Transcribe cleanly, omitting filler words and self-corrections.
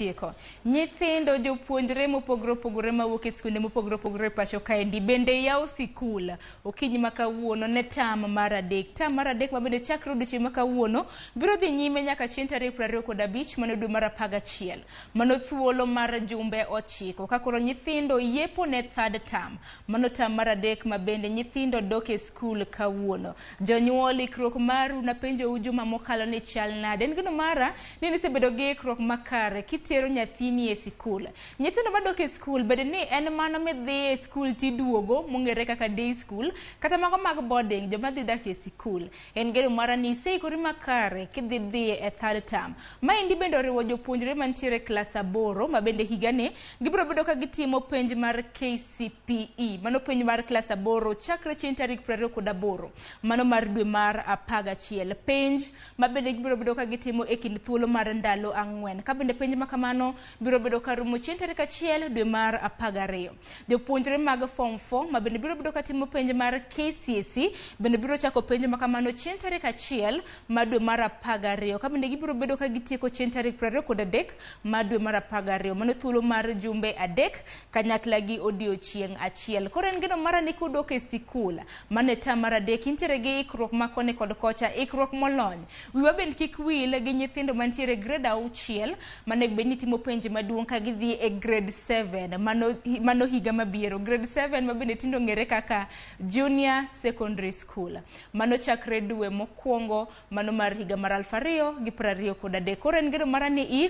Tieko. Nyithindo jopuonjre mopogore opogore mawuok e skunde mopogore opogore e pacho kaendi bende yawo sikul okinyi ma kawuono ne tam mar adek. Tam mar adek ma bende chakre odiochieng' ma kawuono biro dhi nyime nyaka chieng' tarik 25 mano dwe mar 11. Mano thuolo mar jumbe 9 ka koro nyithindo yepo ne third term. Mano tam mar adek ma bende nyithindo dok e skul kawuono. Jonyuol ikruok maru napenjou juma mokalo ni chal nade. En geno mara ni nisebedo gi ikruok makare kitero nyathini e sikul. Nyithindo madok e skul bed ni en mano midhi e skul tiduogo mong'ere kaka day school kata mago mag boarding joma dhi dak e sikul. En geno mara ni iseikori makare kidhi dhi e third term. Maendi bende oriwo jopuonjre mantiere e klas 8 ma bende higani gibiro bedo ka gitimo penj mar KCPE. Mano penj mar klas 8 chakre chieng' tarik 28 mano mar dwe mar 11. Penj ma bende gibiro bedo ka gitimo e kind thuolo mar ndalo 4. Ka bende penj ma kamano biro bedo ka rumo chieng' tarik 1 dwe mar 12. Jopuonjre mag form 4 ma bende biro bedo ka timo penj mar KCSE bende biro chako penj ma kamano chieng' tarik 1 mar dwe mar 12. Ka bende gibiro bedo ka gitieko chieng' tarik 23 mar dwe mar 12. Mano thuolo mar jumbe 3 kanyakla gi odiochieng' achiel. Koro en geno mara ni kudok e sikul mano e tam mar adek intiere gi ikruok ma koni kod kocha, ikruok molony. Wiwa bende kik wil gi nyithindo mantiere grade 6 manego bed ni timo penj maduong' ka gidhi e grade 7 mano higa mabiro. Grade 7 ma bende tindo ong'ere kaka junior secondary school. Mano chakre dwe mokwongo mano mar higa mar 2023. Koro en geno mara ni iikori.